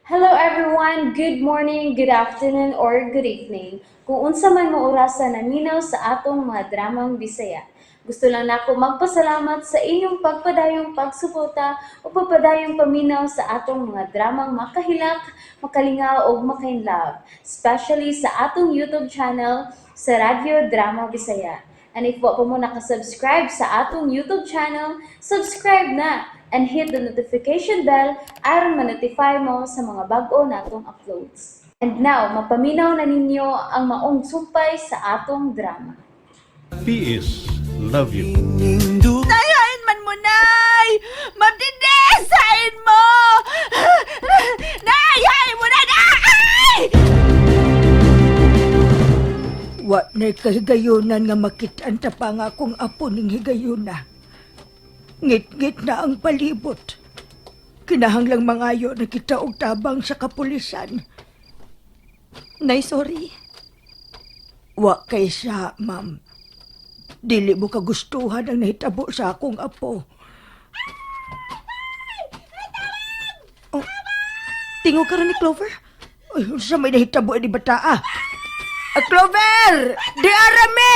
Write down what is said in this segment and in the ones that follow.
Hello everyone! Good morning, good afternoon, or good evening. Kung unsa man mo orasa naminaw sa atong mga dramang Bisaya. Gusto lang nako magpasalamat sa inyong pagpadayong pagsuporta o pagpadayong paminaw sa atong mga dramang makahilak, makalingaw ug makainlove, especially sa atong YouTube channel sa Radyo Drama Bisaya. And if wa pa mo nakasubscribe sa atong YouTube channel, subscribe na and hit the notification bell aron ma-notify mo sa mga bag-o natong uploads. And now, mapaminaw na ninyo ang maong sumpay sa atong drama. PS Love you. Hain man mo, Nay! Ma'am Dines, hain mo! Nay, hain mo na! Nay! Wa na kahigayunan nga makit-an ta pa nga akong apo ning higayuna. Ngit-ngit na ang palibot. Kinahanglang mangayo na kita og tabang sa kapulisan. Nay, sorry. Wa kay sa, ma'am. Dili mo kagustuhan ang nahitabo sa akong apo. Oh, tingog karon ni Clover. Ay, unsa may nahitabo ni bataa? Ah, Clover! Di arame!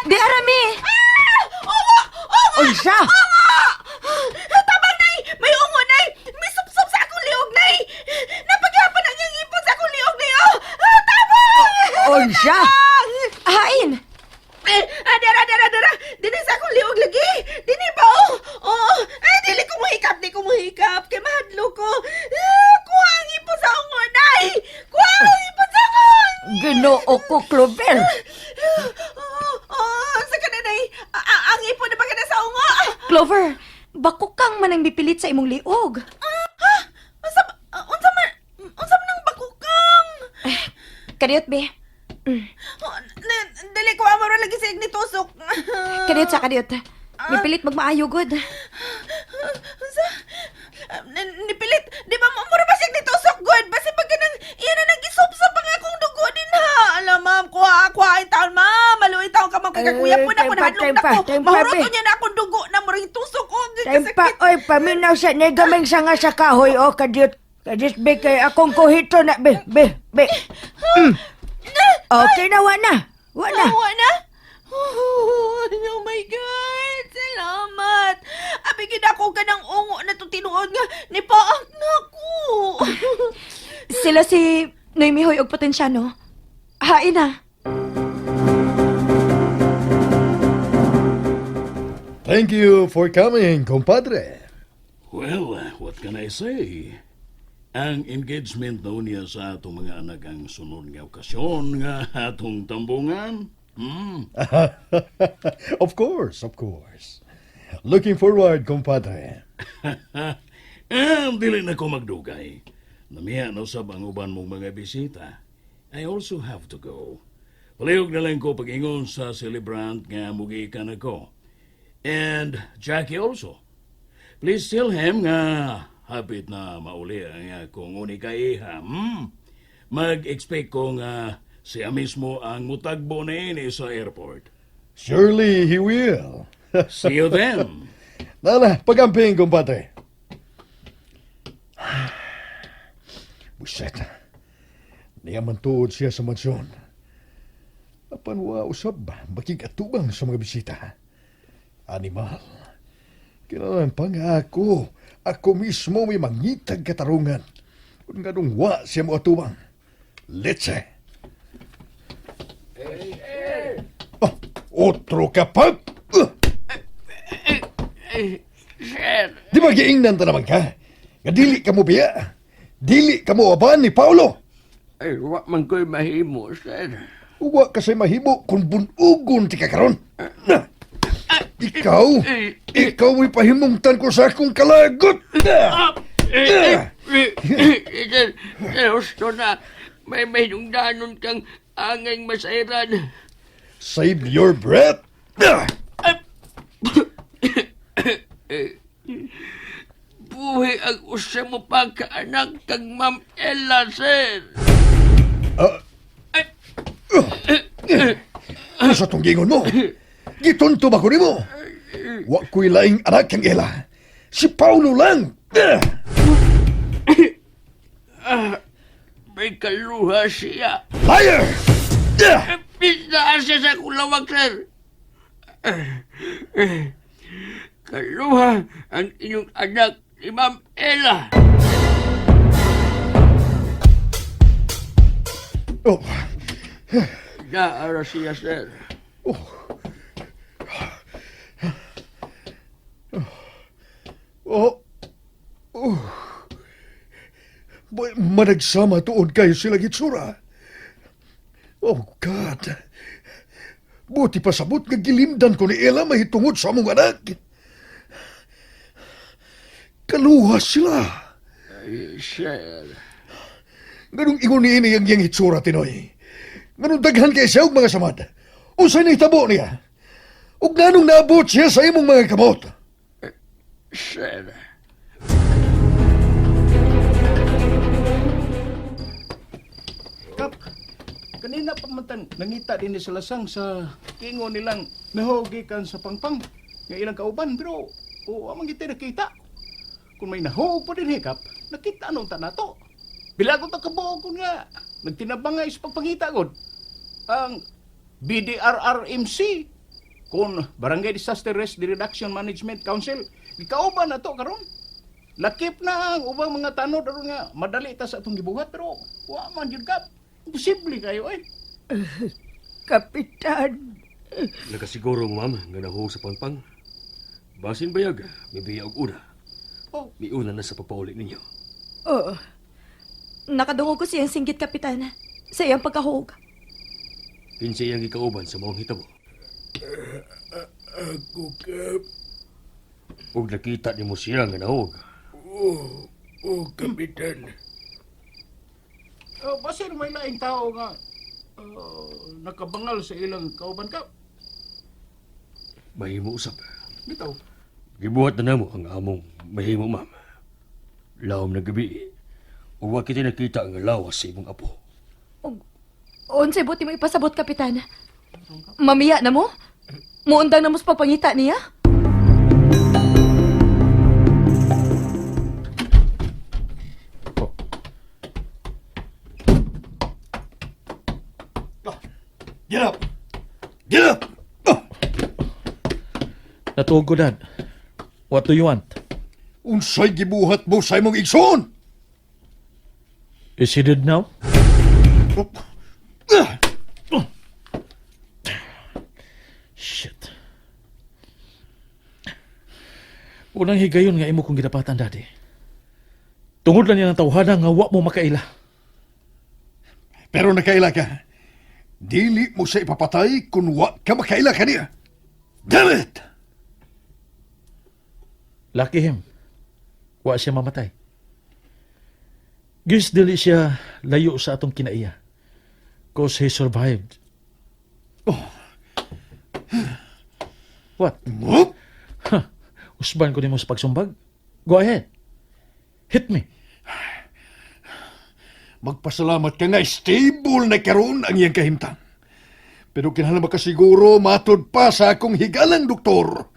Di arami! Unsa? Tabang, Nay! May ungo, Nay! May supsup sa akong liog, Nay! Napaghapon ang iyang ipon sa akong liog, Nay! Oh! Ah, tabang! Unsa? Hain! Eh, ah, dara, dara, dara! Dini sa akong liog lagi! Dini pa, oh! Oh! Ay, dili ko muhikap, di ko muhikap! Kay mahadlo ko! Ah, kuha ang ipon sa ungo, Nay! Kuha ang ipon sa ungo! Ginoo ko, Clover! Oh, oh, sa ka na, Nay! Ah, ah, ang ipon na ba ka na sa ungo? Clover, bako kang manang bipilit sa imong liog. Ha? Unsa unsa man unsa man ang bakukang? Kadiyot, be. Oh, dili ko amaro lagi sa ni tusok. Kadiyot sa kadiyot. Mipilit magmaayo gud. Unsa? Nipilit, di ba mo mura ba siya ni tusok good? Basta pag kanang iya na nagisop-sop ang akong dugo din ha. Alam ma'am, kuha kuha ang taon ma'am. Maluoy taon ka ma'am kay kakuya Eh, po na ko time pa, nahadlok time na pa, ko. time pa, Mahurot be. niya na akong dugo na murang tusok oh. Time pa, oy, paminaw sa negameng sanga sa kahoy, oh, kadiyot. Kadiyot, be, kay akong kuhito na, be, be, be. Okay na, wa na. Wa na. Wa na. Oh, oh my God! Salamat! Abi gid ako kanang ungo na to tinuod nga ni paak na ko. Sila si Noemi Hoy og Potensyano. Hain na. Thank you for coming, compadre. Well, what can I say? Ang engagement daw niya sa atong mga anak ang sunod nga okasyon nga atong tambungan. Of course, of course. Looking forward, compadre. Eh, dili na ko magdugay. Namiya na usab ang uban mong mga bisita. I also have to go. Palihog na lang ko pag-ingon sa celebrant nga mugikan ako. And Jackie also. Please tell him nga hapit na mauli ang akong unika iha. Mag-expect ko nga siya mismo ang mutagbo na ini sa airport. Surely he will. See you then. Nala, pagamping, compadre. Buset. Niya man tuod siya sa mansyon. Apan wa usab, makig-atubang sa mga bisita. Animal. Kailangan pa nga ako. Ako mismo may mangitag katarungan. Kung nga nung wa siya mo atubang. Leche. Oh, otro ka pa! Sir, Di ba giingnan ta naman ka? Nga dili ka mo biya. Dili ka mo aban ni Paulo. Ay, wa man ko'y mahimo, sir. Uwa kasi mahimo kung bunugon ti ka karon. Na. Ikaw, ikaw may pahimungtan ko sa akong kalagot. Na. Eh, sir, sir, husto na. May mahinungdanon kang angay masairan. Save your breath. Na. Buhi ang usa mo pa kaanak kang Ma'am Ella, sir. Ano sa tong gingon mo? Gitunto ba ko nimo? Wa ko'y laing anak kang Ella. Si Paulo lang. Na. May kaluha siya. Liar! Yeah! Pinaan siya sa kulawag, sir. Kaluha ang inyong anak ni Ma'am Ella. Oh, Naara siya, sir. oh, oh. Boy, managsama tuod kayo sila gitsura. Oh, God. Buti pa sabot nga gilimdan ko ni Ella mahitungod sa among anak. Kaluha sila. Ay, sir. Ganong ingon ni ini ang iyang hitsura, Tinoy. Ganong daghan kay siya og mga samad. Unsay nahitabo niya? Ug nganong naabot siya sa imong mga kamot? Sir. Kap, kanina pa man tan nangita din ni sa lasang sa kingo nilang nahogi kan sa pangpang nga ilang kauban pero o amang giti nakita. Kung may nahog pa din hikap, nakita anong ta nato. Bila ko ta kabuo kun nga nagtinabang nga is pagpangita gud. Ang BDRRMC kun Barangay Disaster Risk Reduction Management Council gikauban na to karon. Lakip na ang ubang mga tanod aron nga madali ta sa atong gibuhat pero wa man gyud kap. Imposible kayo eh. Kapitan, Nakasiguro mo, ma'am, nga nahuog sa pangpang. Basin bayag, may biya og una. Oh. Miuna na sa pagpauli ninyo. Oo. Nakadungog ko siyang singgit, Kapitan. Sa iyang pagkahug. Kinsa iyang gikauban sa maong hitabo. Ako, Kap. Ug nakita nimo siya nga nahuog. Oh, oh, Kapitan. Oh, basin may laing tao nga nakabangal sa ilang kauban kap. Mahimo usab. Bitaw. Gibuhat na namo ang among mahimo, ma'am. Lawom na gabi. Ug wa kita nakita ang lawas sa imong apo. Og unsay buti mo ipasabot, Kapitan? Mamiya na mo? Muundang na mo sa pagpangita niya? Get up! Get up! Oh, Natuog ko, Dad. What do you want? unsay gibuhat mo sa imong igsoon? Is he dead now? Oh. Ah! Shit. Unang higayon nga imo kong gidapatan, Daddy. Tungod lang niya ng tawhana nga wa mo makaila. Pero nakaila ka. Dili mo siya ipapatay kung wa ka makaila ka niya. Damn it! Lucky him. Wa siya mamatay. Gis dili siya layo sa atong kinaiya. Cause he survived. Oh. What? Whoop! Huh. Usban ko nimo sa pagsumbag. Go ahead. Hit me. Magpasalamat ka nga stable na karon ang iyang kahimtang. Pero kinahanglan makasiguro matod pa sa akong higalang doktor.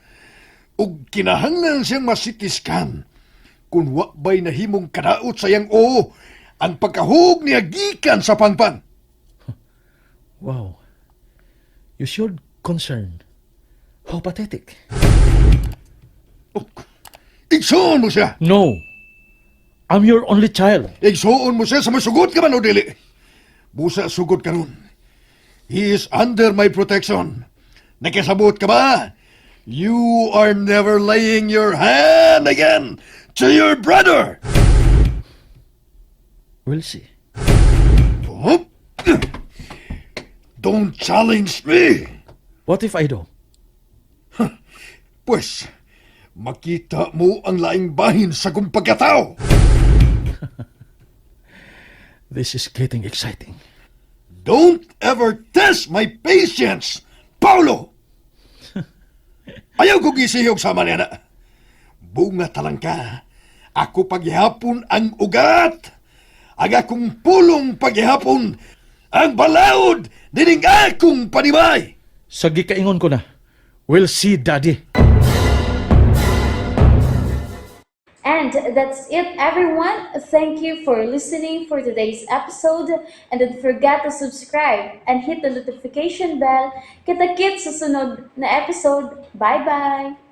Ug kinahanglan siyang ma-CT scan. Kung wa ba'y nahimong kadaot sa iyang oo, ang pagkahug niya gikan sa pangpang. Wow. You showed concern. How pathetic. Oh, igsuon mo siya. No. I'm your only child. Igsuon mo siya sa masugot ka man o dili. Busa sugot karon. He is under my protection. Nakasabot ka ba? You are never laying your hand again to your brother. We'll see. Oh? Don't challenge me. What if I do? Pues, makita mo ang laing bahin sa kong pagkatao. This is getting exciting. Don't ever test my patience, Paulo! Ayaw ko gisihog sama niya na. Bunga talangka. Ako paghihapon ang ugat. Ang akong pulong paghihapon ang balaod dining akong panibay. Sa gikaingon ko na. We'll see, Daddy. And And that's it, everyone. Thank you for listening for today's episode. And don't forget to subscribe and hit the notification bell. Kita-kits sa sunod na episode. Bye-bye!